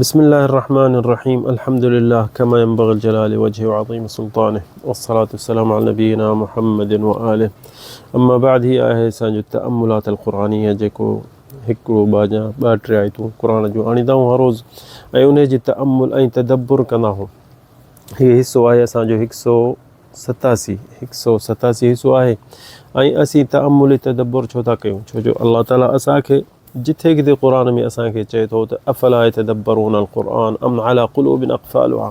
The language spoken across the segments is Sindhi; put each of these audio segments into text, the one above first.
بسم الله الرحمن الرحيم الحمد لله كما ينبغي الجلال وجهه وعظيم سلطانه والصلاة والسلام على نبينا محمد وآله اما بعد هي آهي اسان جو تأملات القرآنية جيڪو هڪڙو ٻه يا ٻه ٽي آيتون قرآن جون آڻيندا آهيون هر روز ۽ انهي جي تأمل ۽ تدبر ڪندا آهيون هي حصو آهي اسان جو هڪ سو ستاسي هڪ سو ستاسي حصو آهي ۽ اسين تأمل تدبر ڇو ٿا ڪيون ڇو جو الله تعالي اسان کي جٿي ڪٿي قرآن ۾ اسان کي چئي ٿو ته افلا يتدبرون القرآن ام علي قلوب اقفالها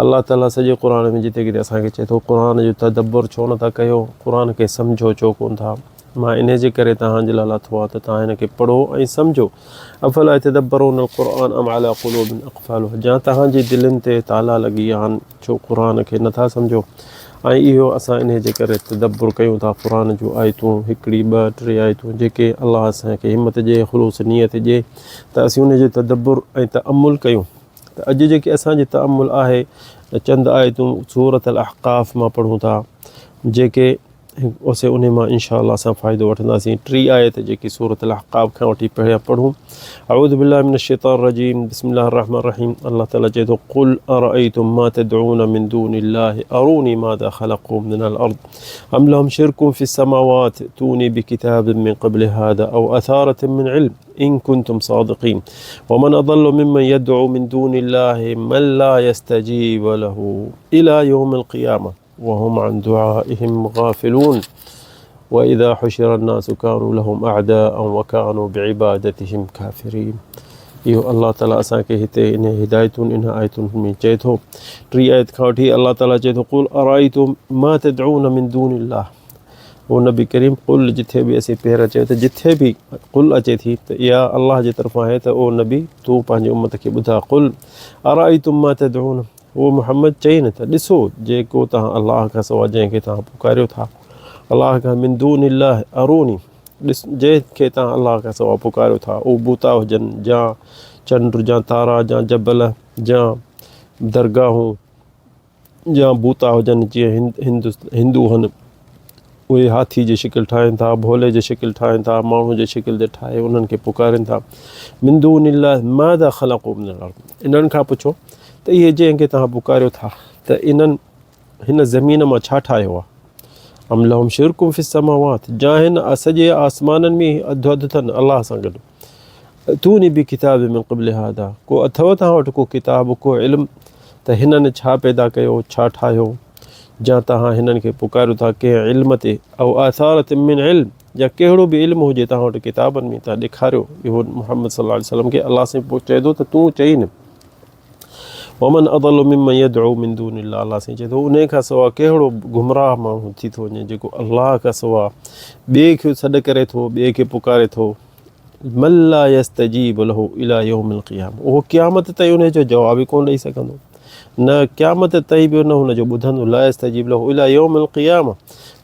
الله تعالي سڄي قرآن ۾ جتي ڪٿي اسان کي چئي ٿو قرآن جو تدبر ڇو نٿا ڪيو قرآن کي سمجهو ڇو ڪون ٿا مان انهي جي ڪري توهان جي لاء لاٿو آهي ته توهان هن کي پڙهو ۽ سمجهو افلا يتدبرون القرآن ام علي قلوب اقفالها جا توهان جي دلين تي تالا لڳي آهن ڇو قرآن کي نٿا سمجهو ۽ اهو اسان انهي جي ڪري تدبر ڪيون ٿا قرآن جون آيتون هڪڙي ٻه ٽي آيتون جيڪي الله اسان کي همت ڏي خلوص نيت ڏي ته اسين انهي جو تدبر ۽ تامل ڪيون ته اڄ جيڪي اسان جي تامل آهي چند آيتون سورة الاحقاف مان پڙهون ٿا جيڪي اسين انهي مان انشاء الله اسان فائدو وٺنداسين ٽي آيت جيڪي سورة الاحقاف کان وٺي پهريان پڙهون اعوذ بالله من الشيطان الرجيم بسم الله الرحمن الرحيم الله تعالى چئي ٿو قل ارأيتم ما تدعون من دون الله اروني ماذا خلقوا من الارض ام لهم شرك في السماوات توني بكتاب من قبل هذا او اثارة من علم ان كنتم صادقين ومن اضل ممن يدعو من دون الله من لا يستجيب له الى يوم القيامة وهم عن دعائهم غافلون واذا حشر الناس كانوا لهم اعداء وكانوا بعبادتهم كافرين اهو الله تعالي اسان کي هتي ان هدايتن ان آيتن ۾ چئي ٿو ٽي آيت کان وٺي الله تعالي چئي ٿو قل ارائيتم ما تدعون من دون الله او نبي ڪريم قل جٿي به اسين پهريان چيو ته جٿي به قل اچي ٿي ته اها الله جي طرفان آهي ته او نبي تون پنهنجي امت کي ٻڌا قل ارائيتم ما تدعون او محمد! چئي نه ته، ڏسو، جيڪو توهان الله کان سواء جنهن کي توهان پڪاريو ٿا، الله کان من دون الله اروني، ڏس، جنهن کي توهان الله کان سواء پڪاريو ٿا، اهو بوتا هجن يا چنڊ يا تارا يا جبل يا درگاهون يا بوتا هجن جيئن هندو هن. اهي هاٿي جي شڪل ٺاهين ٿا، ڀولي جي شڪل ٺاهين ٿا، ماڻهو جي شڪل تي ٺاهي انهن کي پڪارين ٿا. من دون الله ماذا خلقوا من الارض انهن کان پڇو ته اهي جنهن کي توهان پڪاريو ٿا ته انهن هن زمين مان ڇا ٺاهيو آهي؟ ام لهم شرڪ في السماوات جا هن سڄي آسمانن ۾ اڌ اڌ اٿن الله سان گڏ. ائتوني بڪتاب من قبل هذا ڪو اٿو توهان وٽ ڪو ڪتاب ڪو علم ته هنن ڇا پيدا ڪيو ڇا ٺاهيو جا توهان هنن کي پڪاريو ٿا ڪنهن علم تي او آثارت من علم يا ڪهڙو به علم هجي توهان وٽ ڪتابن ۾ ته ڏيکاريو اهو محمد صلي الله عليه وسلم کي الله سائين چئي ٿو ته تون چئي نه ومن اضل ممن يدعو من دون الله الله سائين چئي ٿو انهي کان سوا ڪهڙو گمراهه ماڻهو ٿي ٿو وڃي جيڪو الله کان سوا ٻئي کي سڏ ڪري ٿو ٻئي کي پڪاري ٿو من لا يستجيب له الى يوم القيامه اهو قيامت تائين ان جو جواب ئي ڪونه ڏئي سگهندو نه قيامت تائين به نه هن جو ٻڌندو لا يستجيب له الى يوم القيامه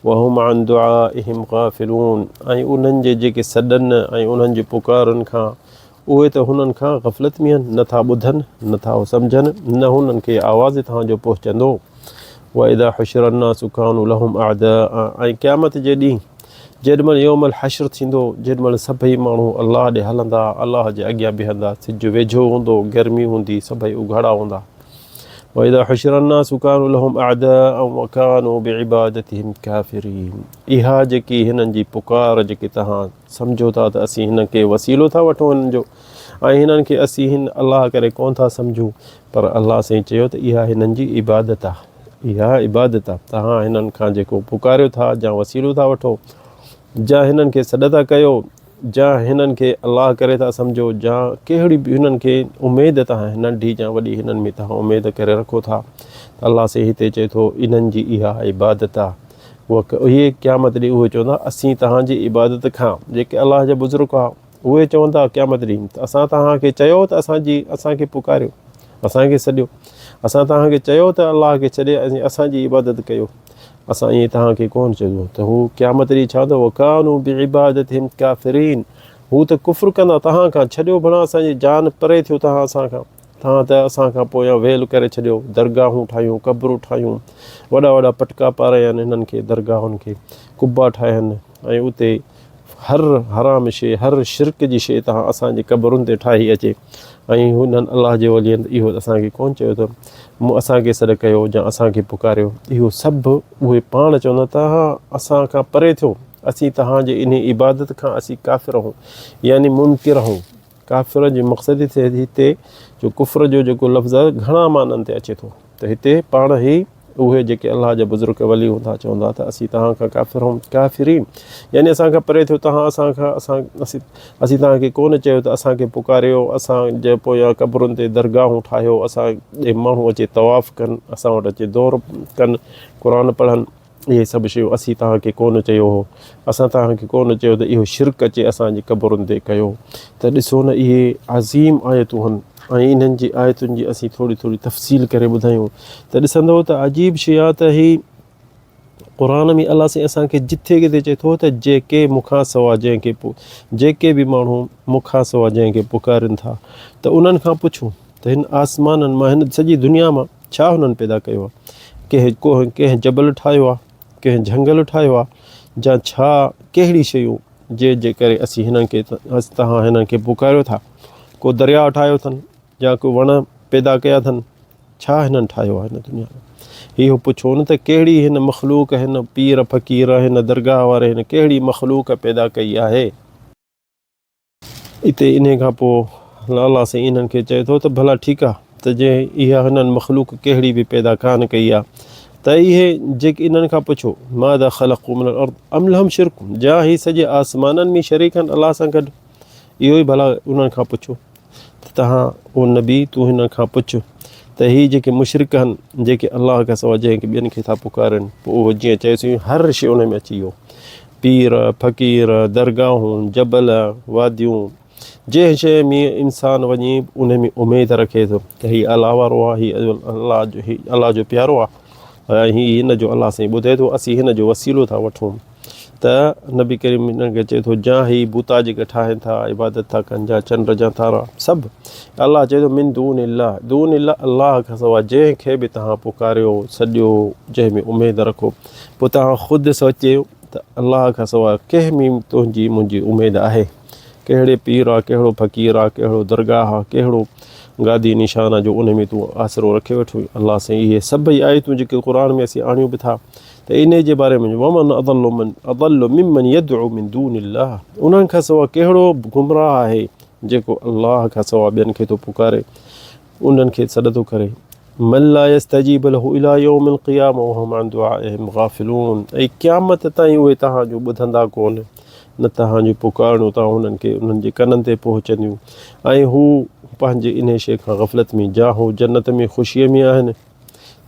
وهم عن دعائهم غافلون ۽ انهن جي جيڪي سڏن ۽ انهن جي پڪارن کان اهي ته هنن کان غفلت ۾ آهن نه ٿا ٻڌن نه ٿا سمجهن نه هنن کي آواز توهان جو پهچندو واذا حشر الناس كانوا لهم اعداء ۽ قيامت جي ڏينهن جيڏي مهل يوم الحشر ٿيندو، جيڏي مهل سڀئي ماڻهو الله ڏي هلندا، الله جي اڳيان بيهندا، سج ويجهو هوندو، گرمي هوندي، سڀئي اگهاڙا هوندا. واذا حشر الناس كانوا لهم اعداء وكانوا بعبادتهم كافرين اها جيڪي هنن جي پڪار جيڪي توهان سمجهو ٿا ته اسين هنن کي وسيلو ٿا وٺون هنن جو ۽ هنن کي اسين هن الله ڪري ڪونه ٿا سمجهون پر الله سائين چيو ته اها هنن جي عبادت آهي. اها عبادت آ، توهان هنن کان جيڪو پڪاريو ٿا جا وسيلو ٿا وٺو، جا هنن کي سڏ ٿا ڪيو، جا هنن کي الله ڪري ٿا سمجهو، جا ڪهڙي به هنن کي اميد توهان ننڍي جا وڏي هنن ۾ توهان اميد ڪري رکو ٿا ته الله سائين هتي چئي ٿو انهن جي اها عبادت آ. اهي قيامت ڏينهن اهي چوندا اسين توهان جي عبادت کان جيڪي الله جا بزرگ هئا اهي چوندا قيامت ڏينهن ته اسان توهان کي چيو ته اسان جي اسان کي پڪاريو اسان کي سڏيو اسان توهان کي چيو ته الله کي ڇڏي ۽ اسان جي عبادت ڪيو اسان ائين توهان کي ڪونه چيو ته هو قيامت ڏينهن ڇا هوندو وڪانو بعبادتهم ڪافرين هو ته ڪفر ڪندا توهان کان ڇڏيو ڀلا اسان جي جان پري ٿيو توهان اسان کان توهان ته اسان کان پويان ويل ڪري ڇڏيو درگاهون ٺاهيون قبرون ٺاهيون وڏا وڏا پٽڪا پارايا آهن هنن کي درگاهن کي قبا ٺاهيا آهن ۽ اتي هر حرام شيء، هر شرڪ جي شيء توهان اسان جي قبرن تي ٺاهي اچي ۽ هنن الله جي ولين اهو اسان کي ڪونه چيو ته مون اسان کي سڏ ڪيو يا اسان کي پڪاريو. اهو سڀ اهي پاڻ چوندا توهان اسان کان پري ٿيو، اسين توهان جي انهي عبادت کان اسين ڪافر آهون يعني منڪر آهون. ڪافر جي مقصد هتي جو ڪفر جو جيڪو لفظ آهي گهڻا معنن تي اچي ٿو ته هتي پاڻ هي اهي جيڪي الله جا بزرگ ولي هوندا چوندا ته اسين توهان کان ڪافر هون ڪافرين يعني اسان کان پري ٿيو توهان اسان کان اسان اسين اسين توهان کي ڪونه چيو ته اسان کي پڪاريو اسان جي پويان قبرن تي درگاهون ٺاهيو اسان جي ماڻهو اچي طواف ڪن اسان وٽ اچي دور ڪن قرآن پڙهن اهي سڀ شيون اسين توهان کي ڪونه چيو هو. اسان توهان کي ڪونه چيو ته اهو شرڪ اچي اسان جي قبرن تي ڪيو. ته ڏسو نه اهي عظيم آيتون هن ۽ انهن جي آيتن جي اسين ٿوري ٿوري تفصيل ڪري ٻڌايون ته ڏسندؤ ته عجيب شيء آهي ته هي قرآن ۾ الله سائين اسان کي جٿي ڪٿي چئي ٿو ته جيڪي مون کان سوا جنهن کي جيڪي به ماڻهو مون کان سوا جنهن کي پڪارين ٿا ته انهن کان پڇو ته هن آسمانن مان هن سڄي دنيا مان ڇا هنن پيدا ڪيو آهي؟ ڪنهن ڪوهه ڪنهن جبل ٺاهيو آهي، ڪنهن جهنگل ٺاهيو آهي جا ڇا ڪهڙي شيون جنهن جي ڪري اسين هنن کي توهان هنن کي پڪاريو ٿا؟ ڪو درياء ٺاهيو اٿن يا ڪو وڻ پيدا ڪيا اٿن؟ ڇا هنن ٺاهيو آهي هن دنيا ۾؟ اهو پڇو نه ته ڪهڙي هن مخلوق هن پير فقير هن درگاهه واري هن ڪهڙي مخلوق پيدا ڪئي آهي؟ اتي انهيء کان پوء الله سائين انهن کي چئي ٿو ته ڀلا ٺيڪ آ ته جنهن اها هنن مخلوق ڪهڙي به پيدا ڪانه ڪئي آ ته اهي جيڪي انهن کان پڇو ماذا خلقوا من الارض ام لهم شرڪ جا هي سڄي آسمانن ۾ شريڪ آهن الله سان گڏ اهو ئي ڀلا انهن کان پڇو ته تهان او نبي تون هنن کان پڇ ته هي جيڪي مشرڪ آهن جيڪي الله کان سواء جنهن کي ٻين کي ٿا پڪارين پوء اهو جيئن چيوسين هر شيء ان ۾ اچي ويو پير، فقير، درگاهون، جبل، واديون، جنهن شيء ۾ انسان وڃي ان ۾ اميد رکي ٿو ته هي الله وارو آهي، هي الله جو هي الله جو پيارو آهي ۽ هي هن جو الله سائين ٻڌي ٿو، اسين هن جو وسيلو ٿا وٺون ته نبي ڪريم انهن کي چئي ٿو جا هي بوتا جيڪي ٺاهين ٿا عبادت ٿا ڪن جا چنڊ جا تارا سڀ الله چئي ٿو من دون الله دون الله الله کان سواء جنهن کي به توهان پڪاريو سڏيو جنهن ۾ اميد رکو پوء توهان خود سوچيو ته الله کان سواء ڪنهن ۾ تنهنجي منهنجي اميد آهي؟ ڪهڙي پير آ، ڪهڙو فقير آ، ڪهڙو درگاهه آ، ڪهڙو گادي نشان آ جو ان ۾ تون آسرو رکي ويٺو آهين؟ الله سائين اهي سڀئي آيتون جيڪي قرآن ۾ اسين آڻيون به ٿا ته انهي جي باري ۾ ومن اضل من اضل ممن يدعو من دون الله انهن کان سواء ڪهڙو گمراهه آهي جيڪو الله کان سواء ٻين کي ٿو پڪاري انهن کي سڏ ٿو ڪري. من لا يستجيب له الي يوم القيامه وهم عن دعائهم غافلون ۽ قيامت تائين اهي توهان جو ٻڌندا ڪونه نه توهان جون پڪارڻيون توهان انهن کي انهن جي ڪنن تي پهچنديون ۽ هو پنهنجي انهي شيء کان غفلت ۾ جا هو جنت ۾ خوشيء ۾ آهن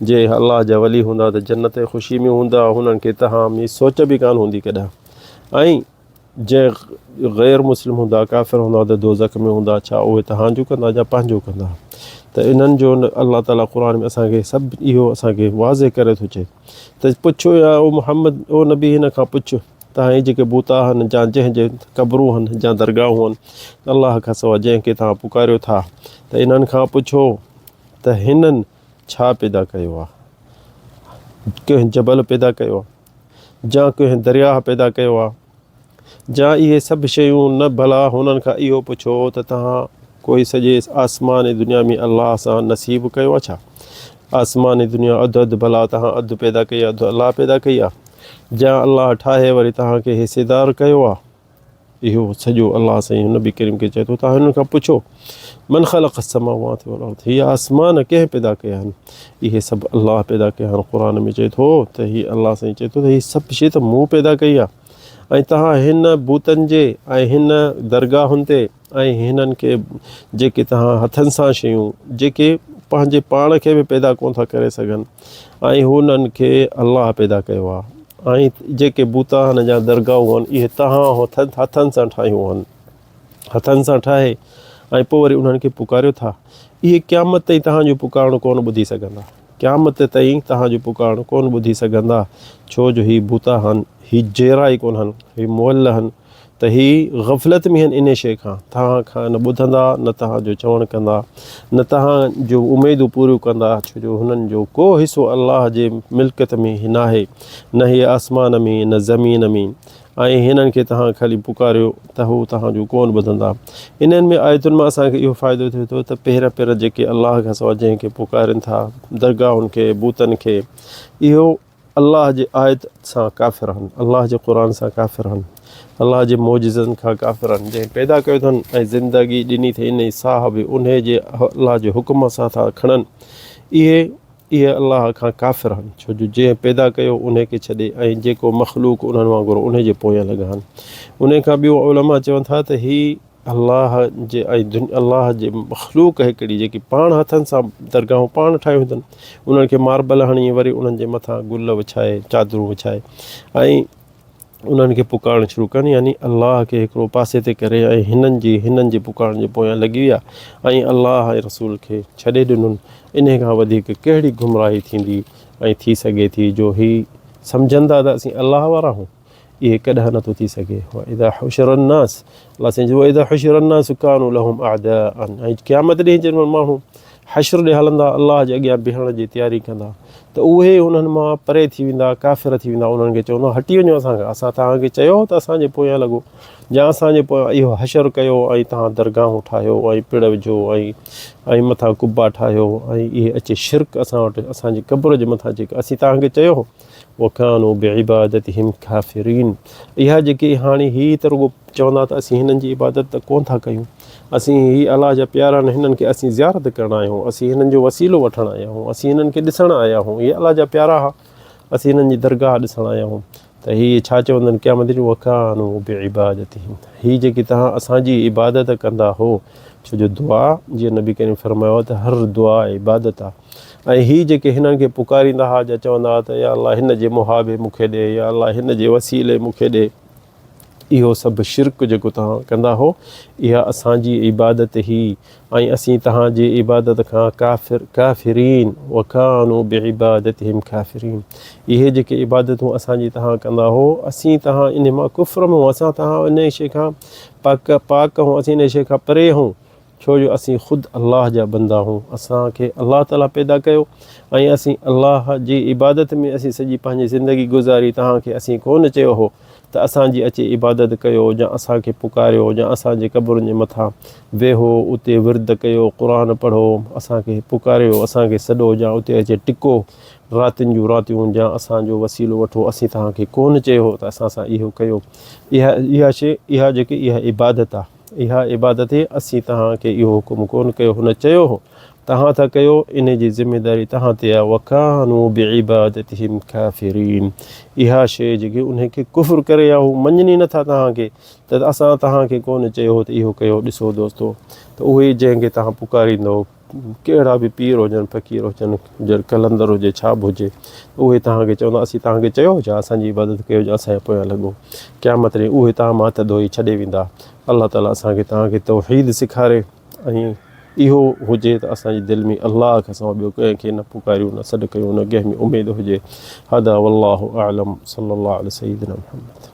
جي الله جا ولي هوندا ته جنت خوشي ۾ هوندا هنن کي توهان ۾ سوچ به ڪانه هوندي ڪڏهن ۽ جي غير مسلم هوندا، ڪافر هوندا ته دوزخ ۾ هوندا، ڇا اهي توهان جو ڪندا يا پنهنجو ڪندا؟ ته انهن جو الله تعاليٰ قرآن ۾ اسان کي سڀ اهو اسان کي واضح ڪري ٿو چئي ته پڇو يا او محمد او نبي هن کان پڇ توهان هي جيڪي بوتا آهن يا جنهن جي قبرون آهن يا درگاهون آهن الله کان سواء جنهن کي توهان پڪاريو ٿا ته انهن کان پڇو ته هنن ڇا پيدا ڪيو آهي؟ ڪنهن جبل پيدا ڪيو آهي؟ جا ڪنهن درياهه پيدا ڪيو آهي؟ جا اهي سڀ شيون نه ڀلا هنن کان اهو پڇو ته توهان ڪوئي سڄي آسمان ۽ دنيا ۾ الله سان نصيب ڪيو آهي ڇا؟ آسمان ۽ دنيا اڌ اڌ ڀلا توهان اڌ پيدا ڪئي آهي اڌ الله پيدا ڪئي آهي؟ جا الله ٺاهي وري توهان کي حصيدار ڪيو آهي؟ اهو سڄو الله سائين نبي ڪريم کي چئي ٿو ته هنن کان پڇو من خلق السماوات والارض هي آسمان ڪنهن پيدا ڪيا آهن اهي سڀ الله پيدا ڪيا آهن قرآن ۾ چئي ٿو ته هي الله سائين چئي ٿو ته هي سڀ شي ته مون پيدا ڪئي آهي ۽ توهان هن بوتن جي ۽ هن درگاهن تي ۽ هنن کي جيڪي توهان هٿن سان شيون جيڪي پنهنجي پاڻ کي به پيدا ڪونه ٿا ڪري سگهن ۽ هنن کي الله پيدا ڪيو آهي ۽ جيڪي بوتا آهن يا درگاهون آهن اهي توهان هٿن سان ٺاهيون آهن هٿن سان ٺاهي ۽ پوء وري انهن کي پڪاريو ٿا اهي قيامت تائين توهان جو پڪارڻ ڪونه ٻڌي سگهندا قيامت تائين توهان جو پڪارڻ ڪونه ٻڌي سگهندا ڇو جو هي بوتا آهن هي جيئرا ئي ڪونهن هي مئل آهن ته هي غفلت ۾ آهن انهي شيء کان، توهان کان نه ٻڌندا، نه توهان جو چوڻ ڪندا، نه توهان جون اميدون پوريون ڪندا، ڇو جو هنن جو ڪو حصو الله جي ملڪيت ۾ ناهي، نه هي آسمان ۾ نه زمين ۾، ۽ هنن کي توهان خالي پڪاريو ته هو توهان جو ڪونه ٻڌندا. انهن ۾ آيتن مان اسان کي اهو فائدو ٿئي ٿو ته پهريان پهريان جيڪي الله کان سواء جنهن کي پڪارين ٿا، درگاهن کي، بوتن کي، اهو الله جي آيت سان ڪافر آهن، الله جي قرآن سان ڪافر آهن، الله جي معجزن کان ڪافر آهن، جنهن پيدا ڪيو اٿن ۽ زندگي ڏني اٿئي انهي ساهه به انهي جي الله جي حڪم سان ٿا کڻن، اهي اهي الله کان ڪافر آهن، ڇو جو جنهن پيدا ڪيو انهي کي ڇڏي ۽ جيڪو مخلوق انهن وانگر انهي جي پويان لڳا آهن. انهي کان ٻيو علماء چون ٿا ته هي الله جي ۽ الله جي مخلوق هڪڙي جيڪي پاڻ هٿن سان درگاهون پاڻ ٺاهيون اٿن انهن کي ماربل هڻي وري انهن جي مٿان گل وڇائي چادرون وڇائي ۽ انهن کي پڪارڻ شروع ڪن يعني الله کي هڪڙو پاسي تي ڪري ۽ هنن جي هنن جي پڪارڻ جي پويان لڳي ويا ۽ الله ۽ رسول کي ڇڏي ڏنن انهي کان وڌيڪ ڪهڙي گمراهي ٿيندي ۽ ٿي سگهي ٿي جو هي سمجهن ٿا ته اسين الله وارا هون اهي ڪڏهن نٿو ٿي سگهي واذا حشر الناس الله سائين جو واذا حشر الناس كانوا لهم اعداء ۽ قيامت ڏينهن جن ماڻهو حشر ڏي هلندا، الله جي اڳيان بيهڻ جي تياري ڪندا ته اهي انهن مان پري ٿي ويندا، ڪافر ٿي ويندا، انهن کي چوندا هٽي وڃو اسان کان، اسان توهان کي چيو هو ته اسان جي پويان لڳو يا اسان جي پويان اهو حشر ڪيو ۽ توهان درگاهون ٺاهيو ۽ پڙ وجهو ۽ ۽ مٿان قبا ٺاهيو ۽ اهي اچي شرڪ اسان وٽ اسان جي قبر جي مٿان اچي اسين توهان کي چيو هو وڪانوا بعبادتهم ڪافرين اها جيڪي هاڻي هي ته رڳو چوندا ته اسين هنن جي عبادت ته ڪونه ٿا ڪيون اسين هي الله جا پيارا آهن هنن کي اسين زيارت ڪرڻ آيا آهيون اسين هنن جو وسيلو وٺڻ آيا آهيون اسين هنن کي ڏسڻ آيا آهيون هي الله جا پيارا ها اسين هنن جي درگاهه ڏسڻ آيا آهيون ته هي ڇا چوندا آهن قيامت ڏينهن وڪانوا بعبادتهم هي جيڪي توهان اسان جي عبادت ڪندا هو ڇو جو دعا جيئن نبي ڪريم فرمايو ته هر دعا عبادت آهي ۽ هي جيڪي هنن کي پڪاريندا ها جا چوندا ها ته يا الله هن جي محابي مون کي ڏي يا الله هن جي وسيلي مون کي ڏي اهو سڀ شرڪ جيڪو توهان ڪندا هو اها اسان جي عبادت هئي ۽ اسين توهان جي عبادت کان ڪافر ڪافرين وڪانوا بعبادتهم ڪافرين اهي جيڪي عبادتون اسان جي توهان ڪندا هو اسين توهان ان مان ڪفر ۾ اسان توهان ان شيء کان پاڪ پاڪ هون اسين ان شيء کان پري هون ڇو جو اسين خود الله جا بندا هون، اسان کي الله تعاليٰ پيدا ڪيو ۽ اسين الله جي عبادت ۾ اسين سڄي پنهنجي زندگي گذاري، توهان کي اسين ڪونه چيو هو ته اسان جي اچي عبادت ڪيو يا اسان کي پڪاريو يا اسان جي قبرن جي مٿان ويهو اتي ورد ڪيو قرآن پڙهو اسان کي پڪاريو اسان کي سڏو يا اتي اچي ٽڪو راتين جون راتيون يا اسان جو وسيلو وٺو اسين توهان کي ڪونه چيو هو ته اسان سان اهو ڪيو اها اها شيء اها جيڪي اها عبادت آهي. اها عبادت هئي، اسين توهان کي اهو حڪم ڪونه ڪيو، هن چيو هو، توهان ٿا ڪيو، انهي جي ذميداري توهان تي آهي، وڪانوا بعبادتهم ڪافرين اها شيء جيڪي انهي کي ڪفر ڪري يا هو مڃن ئي نٿا توهان کي ته اسان توهان کي ڪونه چيو هو ته اهو ڪيو، ڏسو دوستو ته اهي جنهن کي توهان پڪاريندؤ ڪهڙا به پير هجن، فقير هجن، جر قلندر هجي، ڇا به هجي، اهي توهان کي چوندا، اسين توهان کي چيو هو ڇا اسان جي عبادت ڪيو يا اسان جي پويان لڳو. قيامت ڏينهن اهي توهان مان هٿ ڌوئي ڇڏي ويندا. الله تعاليٰ اسان کي توهان کي توحيد سيکاري ۽ اهو هجي ته اسان جي دل ۾ الله کان سواء ٻيو ڪنهن کي نه پڪاريون، نه سڏ ڪيون، نه ڪنهن ۾ اميد هجي. هذا والله اعلم صلي الله علي سيدنا محمد.